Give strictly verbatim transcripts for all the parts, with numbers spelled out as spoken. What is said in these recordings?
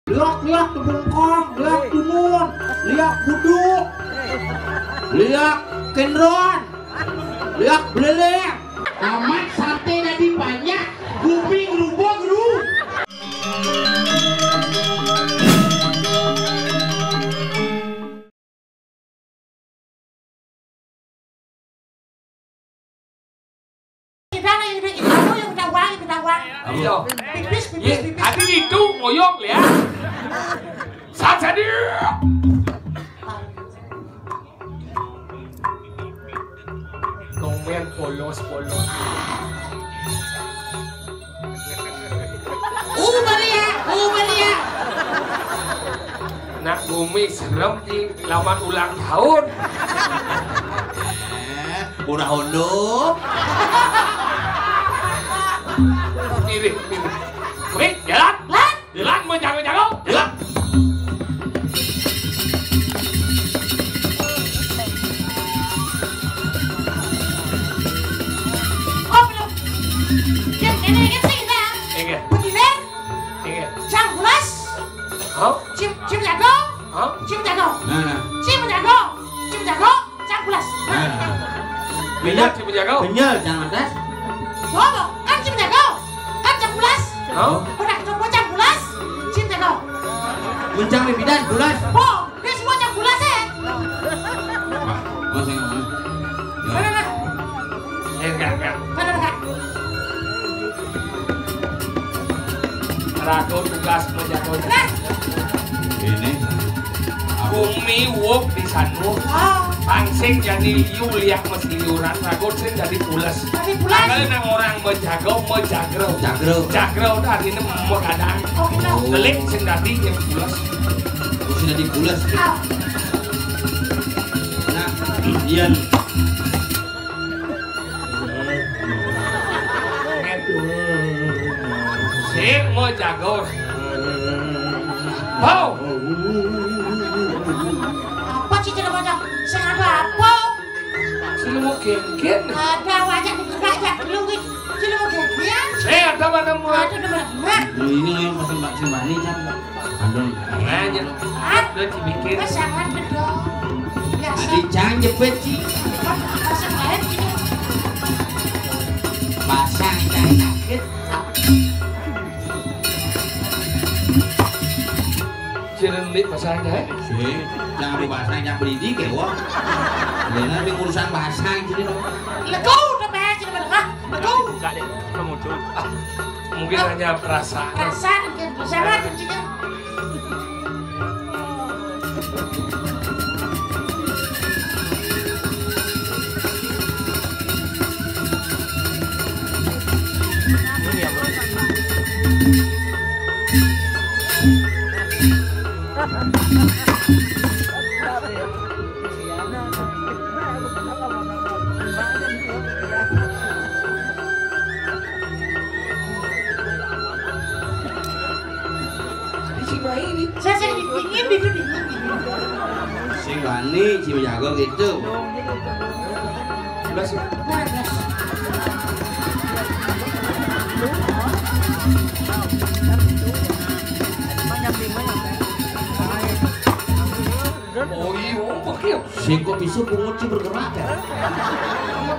Liak, liak tepungkong, liak timun, liak buduk, liak kendron, liak beleleng. Amat sate dadi banyak, gumi ngerubug, ru. Kita yang udah, itu yang udah wang, udah wang. Iya. Pipis, pipis, pipis. Adi itu ngoyok ya. Saat jadi. Komen polos-polos. Uh, Maria, uh, Maria. Nak gumi serem di laman ulang tahun. Eh, murah hondo. Mirip, mirip. Wih, jalan. Lan. Jalan, mau jago-jago. Jalan. Oh, belum. Yang ini, ini sih kita. Iya. Begini. Iya. Cang bulas. Hah? Cim, cim jago. Hah? Cim jago. Nah. Cim jago. Cim jago. Cang bulas. Nah. Minyak, cim jago. Kenyal, jangan tes. Bobo, kan cim jago. Kan cang bulas. Hah? Udah, coba cang bulas. Cim jago. Mencang bidan, bulas. Bo, dia semua cang bulas, eh. Wah, gua sih ngomong. Ya. Mana, mana? Eh, enggak, enggak. Mana, mana? Rago tugas menjaga. Nah. Ini. Gumi wuk di sanur. Ah. Pangsing jadi liu liak mesliuran, rago sing jadi pules. Jadi pules. Makanya nang orang menjaga, menjagro. Jagro. Jagro itu artinya megadang. Oh, gitu. Delik sing dadi yang pules. Oh, sing dadi pules. Ah. Nah, iya. Sing mau jago. Bau. Apa sih, tidak banyak? Sing ada apa? Sing mau genggen. Ada wajah digerak aja dulu, wih. Sing mau genggen. Saya ada mana mau? Ada mana? Nah, ini yang masih Mbak Simani kan. Aduh. Makanya. Ah, udah dibikin. Pasangan bedol. Biasa. Adi cang jepit, Ci. Pasang lain ini. Pasang cang sakit. Jeneng dik pasang cang. Sih, jangan lupa pasang cang beli dik ya, wah. Benar di urusan pasang jadi. Lego udah bayar jadi benar. Lego. Buka deh, udah muncul. Ah, mungkin hanya perasaan. Perasaan, kan? Perasaan, kan? Saya, saya dingin, dingin, dingin, dingin. Sing wani, sing jago gitu. Belas ya? Belas. Oh iya, oke. Sing kok bisa bungut sih bergerak ya?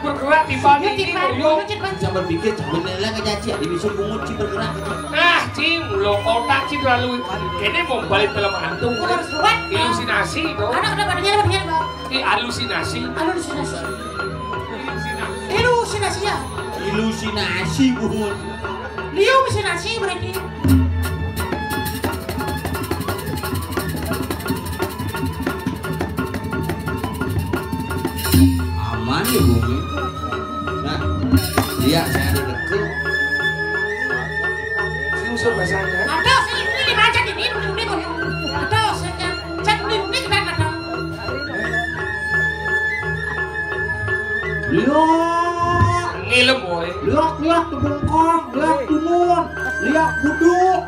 Bergerak di pagi ini, Boyo. Bisa berpikir, sambil nilai ke caci, ada bisa bungut sih bergerak. Nah, Cing, lo otak sih terlalu. Kayaknya mau balik film hantu. Udah surat. Ilusinasi itu. Anak udah pada nyala, pada nyala, Bang. Ini halusinasi. Halusinasi. Ilusinasi. Ilusinasi ya. Ilusinasi, bungut. Liu bisa nasi berarti. Aman ya, Bumi. Nah, iya, saya ada deket. Ini usul bahasanya. Ada sih, ini lima aja ini, ini, ini, ini. Ada sih, kan. Cek ini, ini kita ada. Liak. Ngilem, woi. Liak, liak tepungkong, liak timun, liak buduk,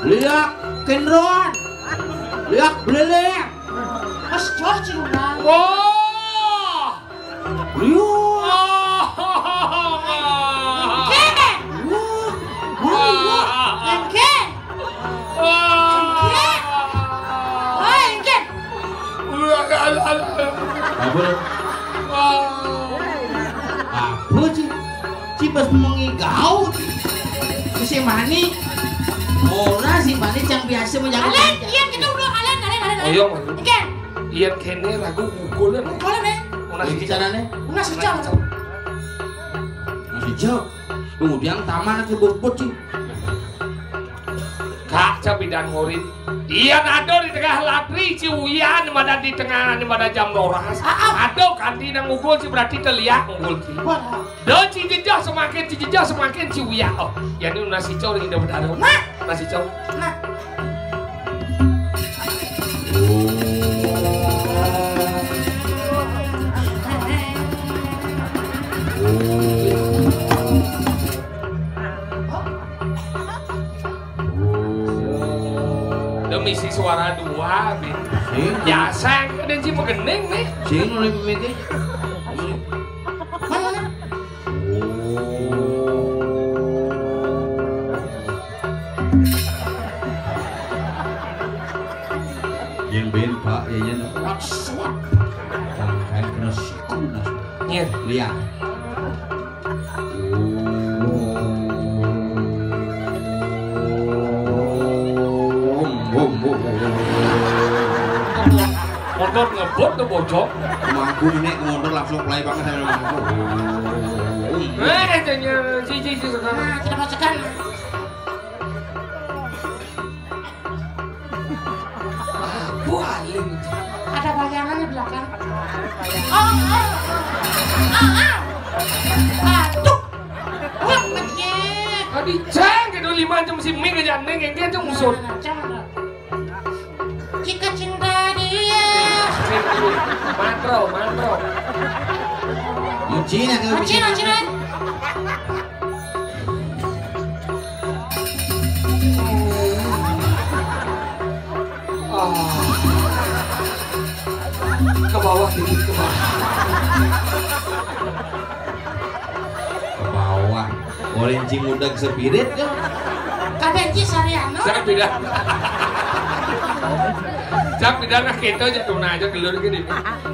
liak kendron, liak beleleng. Mas George Luna. Wah. Liak. Wah. Engke. Wah. Wah, liak. Engke. Wah. Apa lho? Apa sih? Ci bes mengi gau. Ci sing mani. Ora sing mani cang biasa menyambut. Alen, iya kita udah Alen, Alen, Alen, Alen. Oh, iya, Mas. Oke. Iya, kene lagu mukul, ya, Mas. Boleh, Nek. Mana sih caranya? Mana sih, Cang? Masih jauh. Kemudian taman ke bukut sih. Kak, capidan murid. Iya, nado di tengah latri, ci uyan, mada di tengah, mada jam roras. Ah, ah. Ado kanti nang ngukul, ci berarti teliak ngukul, ci. Wah. Do, ci jejah semakin, ci jejah semakin, ci uyak. Oh, ya ini nasi cau lagi dapat ado. Nah. Nasi cau. Nah. Demi si suara dua, Bin. Sing. Ya, sang, ada si megening, nih. Sing, oleh mimiti. Mana, mana? Yang ben, Pak, ya, ya. Langsung. Jangan kena siku, nah. Iya. Lihat. Motor ngebut tuh bocok. Mangku ini motor langsung play banget sama mangku. Eh, tanya cici itu sekarang. Nah, kita masukkan. Bualing. Ada bayangan di belakang. Oh, oh, oh. Ah, ah. Aduh. Wah, menyet. Tadi ceng gitu lima jam si Ming aja neng yang dia tuh musuh. Nah, nah, jangan, nah. Jika cinta dia. Mantro, mantro. Cina, Cina. Ah. Ke bawah dikit, ke bawah. Ke bawah. Orange muda spirit ya. Kabenci Sariano. Jangan pindah. Jangan pindah, nah, kita aja tuna aja gelur gini.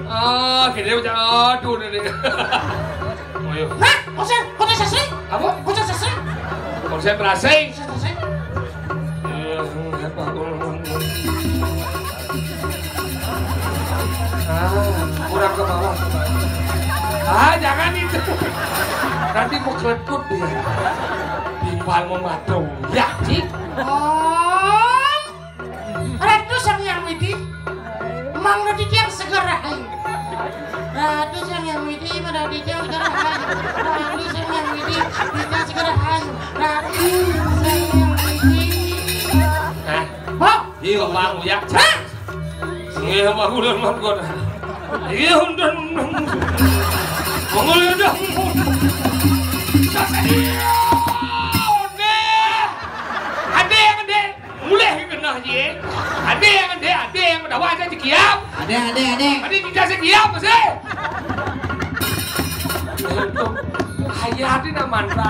Oh, kita aja, aduh, ini. Ayo. Nah, konsen, konsen sasri. Apa? Konsen sasri. Konsentrasi. Konsen sasri. Ah, kurang ke bawah. Ah, jangan itu. Nanti mau kelekut dia. Timbal membantu. Ya, cik. Oh. Ratu Sang Hyang Widi, Mang Roti Tiang segera hayu. Ratu Sang Hyang Widi, Mang Roti Tiang segera hayu. Ratu Sang Hyang Widi, Tiang segera hayu. Ratu Sang Hyang Widi. Hah? Hah? Iya, Mang, ya. Hah? Iya, Mang, udah, Mang, gua dah. Iya, udah, udah. Mang, udah, udah. Ada yang ada. Mulih kena je. Ade yang ade, ade yang dawa aja dikiap. Ade, ade, ade. Ade tidak sekiap masih. Hayati nama mantra.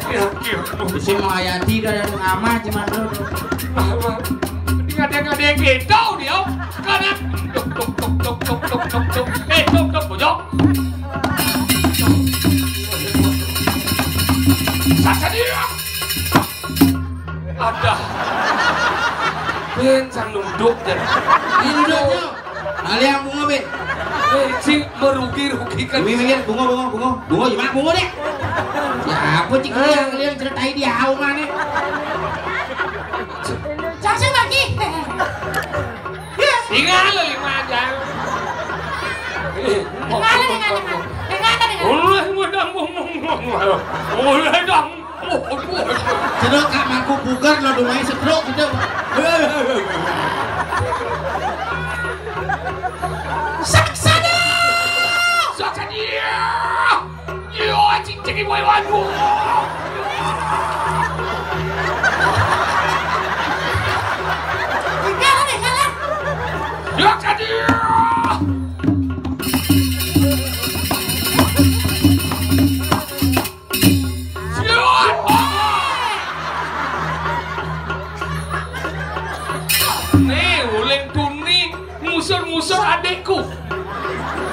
Ya, ya. Si Mahayati dan Amah cuman tuh. Ini ada yang ada yang gitu dia. Sekarang tuk tuk tuk tuk tuk tuk tuk tuk. Eh, tuk tuk bojok. Sasadia. Ada. Ben sang nunduk dan Induknya. Kalian bunga be. Eh, si merugi rugikan. Ini mikir bunga bunga bunga bunga cuma bunga deh. Ya apa cik yang kalian ceritain di hau mana? Jangan lagi. Tinggal lima aja. Tinggal, tinggal, tinggal. Tinggal, tinggal. Ulah udah ngomong. Ulah dong. Sedot kak mangku bugar lo dumai sedot gitu. Saksana. Saksana. Yo, anjing, cek ibu, ibu, aduh. Tinggal, tinggal. Yo, Saksana. Nih, uling tuni. Menyusur adikku.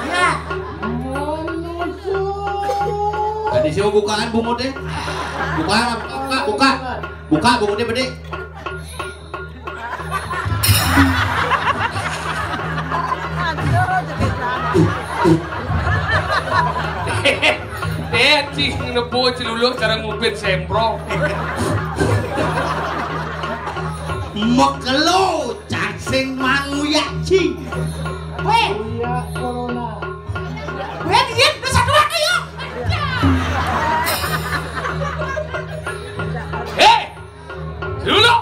Ya. Menyusur. Tadi siapa bukaan bungutnya? Bukaan apa? Buka, buka. Buka bungutnya, Bedi. Eh, cing, nebo celuluk cara ngupit semprong. Mekelo, cacing manguyak, cing. Weh. Uya corona. Weh, dia udah satu lagi, yuk. Hei, dulu.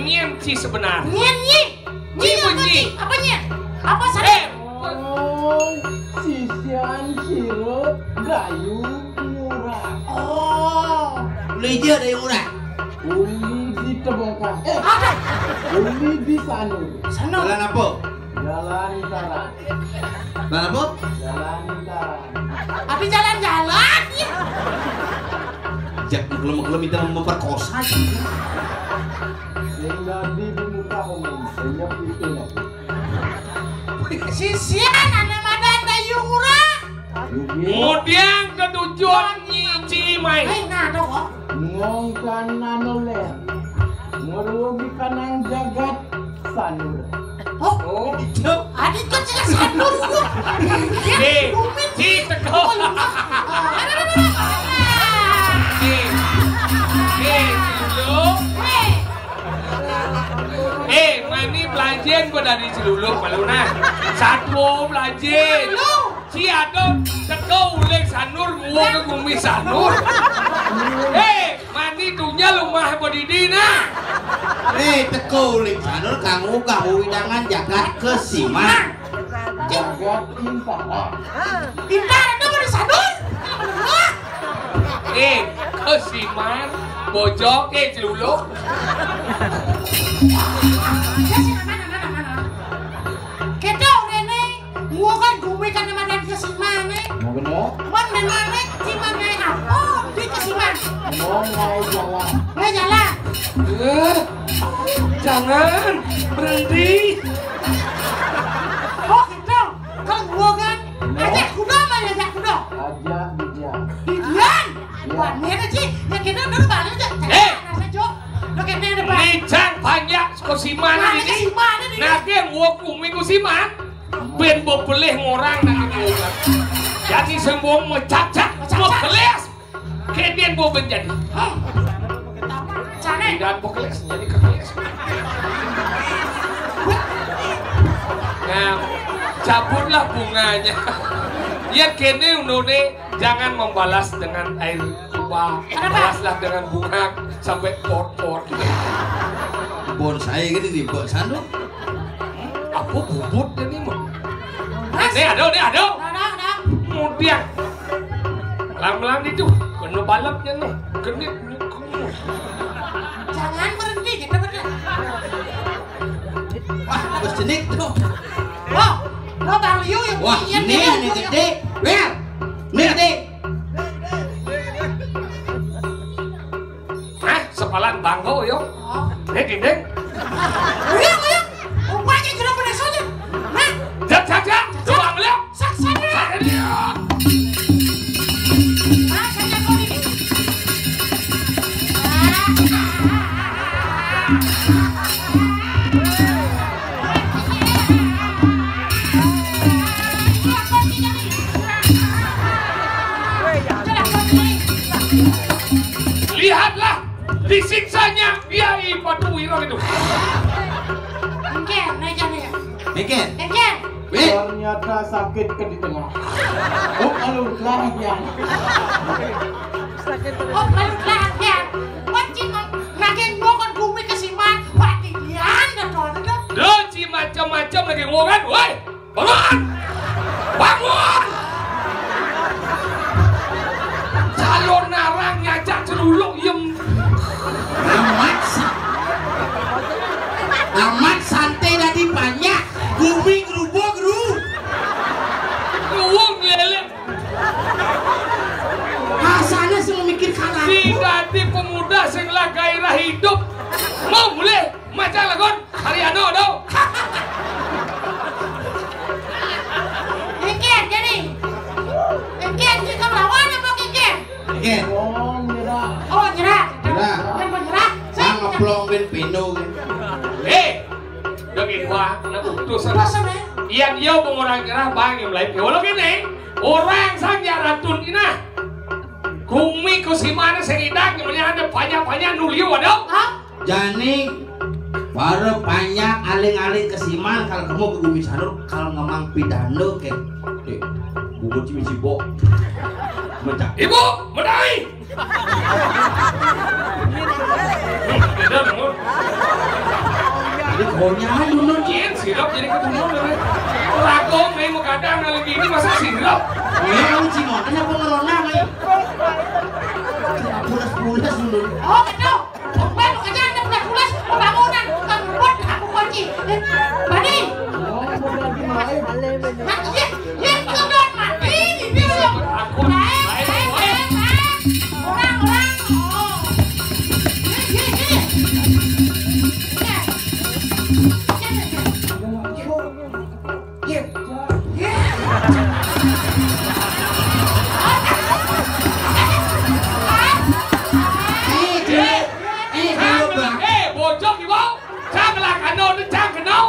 Nyén ci sebenar. Nyén nyi. Nyi apa nyi? Apa nyi? Apa sih? Eh, oh, sisian sirep Dayu Ngurah. Oh. Uli dia Dayu Ngurah. Uli di Tebongkah. Eh, ada. Uli di Sanur. Sanur. Jalan apa? Jalan Utara. Jalan apa? Jalan Utara. Tapi jalan-jalan ya. Jak, kalau mau, kalau minta memperkosa. Sing dadi di muka umum, senyap itu ya. Sisian anak madan Dayu Ngurah. Kemudian ketujuan nyiji mai. Hei, nah, dong, kok. Ngongkan nanoler. Ngerugi kanang jagat Sanur. Oh, oh. Adik kan sing Sanur, lu. Eh, rumit. Ci, teko. Oh, lu. Ah, ada, ada, ada. Eh, eh, dulu. Eh. Eh, mani belajen gua dari celuluk malu nah. Satu belajen. Lu. Ci ada teko uling Sanur, gua ke gumi Sanur. Eh, mani dunya lumah apa didi nah. Eh, teko uling Sanur, kanggo gawe wewidangan jagat kesiman. Jagat Bintara. Bintara ada pada Sanur? Eh, kesiman, bojok, eh, celuluk. Ya, sih, mana, mana, mana. Kita rene, gua kan gumi kan sama dan kesiman, eh. Mau bener? Cuman memang, eh, gimana apa? Di kesiman. Mau naik jalan. Naik jalan. Eh, jangan, berhenti. Oh, gitu. Kalau gua kan, ajak kuda mah, ajak kuda. Ajak bidian. Bidian? Iya. Wah, ini aja. Ya, kita dulu balik aja. Eh! Nasa, Jo. Lo kene ada, Pak. Licang panjak kosiman ini. Mana kesiman ini? Nanti yang gua kumi kosiman. Ben bebelih ngorang nanti gua. Jadi sembung mecacak. Mecacak. Mau keles. Kedien bau benjani. Hah? Sana. Tidak mau keles, jadi kekeles. Nah, cabutlah bunganya. Ya kene unone jangan membalas dengan air tuba. Kenapa? Balaslah dengan bunga sampai por-por. Bonsai gini di bawah sana. Apa bubut ini mah? Nih ada, nih ada. Ada, ada. Kemudian lam-lam itu kena balapnya nih, genit. Jangan berhenti, kita berhenti. Wah, bos jenik tuh. Wah, lo Bang Liu yang. Wah, ini nih gede. Wer, ini gede. Hah? Sepalan bangko yo. Oh. Nih dinding. Uyang, uyang. Rupanya jero pedes aja. Hah? Jak, jak, jak. Doang lo. Saksana. Rasanya kau ini. Lihatlah, disiksanya dia Ipatu Wiro itu. Engken, naik jam ya. Engken. Engken. Ternyata sakit ke di tengah. Oh, kalau lagi ya. Oh, kalau lagi ya. Pancing lagi ngokon bumi kesiman. Pati dia anda tuh, anda tuh. Doci macam-macam lagi ngokon, woi. Bangun! Bangun! Calon narang nyajak celuluk yem. Amat sa-, amat santai tadi banyak. Gumi gerubo geru. Ruwung lele. Rasanya sing mikir kalah. Diganti pemuda sing lah gairah hidup. Mau mulai macam lagu Hari anu, anu. Plong ben peno. Eh, udah gitu ah, kena putus. Masa, men? Iya, dia mau orang nyerah bang yang lain. Ya, walau gini, orang sang jaratun ini. Kumi ku si mana saya idang, yang ada banyak-banyak nuliu ada. Hah? Jani, para banyak aling-aling kesiman kalau kamu ke Bumi Sanur, kalau ngemang pidando ke. Eh, buku cimi cibo. Mencak. Ibu, menai. Beda, Nur. Jadi konya aja, Nur. Jin, sirap jadi ketemu, Nur. Lagu, main mau kadang, lagi ini masa sirap. Iya, kamu cimot, kenapa ngerona, Mai? Pulas-pulas, Nur. Oh, betul. Bukan, bukan, jangan pulas-pulas. Pembangunan, bukan ngebut, aku kunci. Bani. Nah, iya, iya, itu doang, mati, bibir lo. Naik, naik, naik, naik. Orang, orang. Oh. Iya, iya, iya. Iya. Iya, iya, iya. Iya. Iya. Eh, Cak. Eh, Cak. Eh, bojong, Ibu. Cang lah, kano, cang, kano.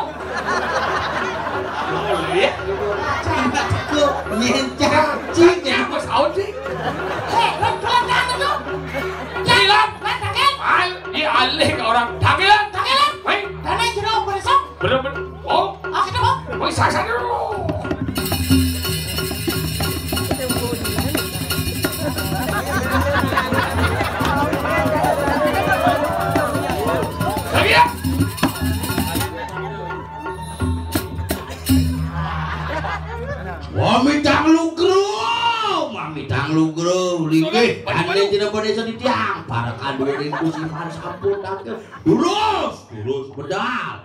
Iya. Cak, kok nyencang, cing, ya. Apa saut sih? Eh, lo pelan-pelan itu. Bilang. Pelan, pelan. Al-, iya, alih ke orang. Tanggilan. Tanggilan. Hei. Dana jero beresok. Bener, bener. Oh. Ah, kita mau. Woi, sasa dulu. Lagi ya. Wah, mitang lugro, mah mitang lugro, linggih, ane tidak pada iso ditiang, para kaduwe ring kusiman sampun tangkil, lurus, lurus, bedal.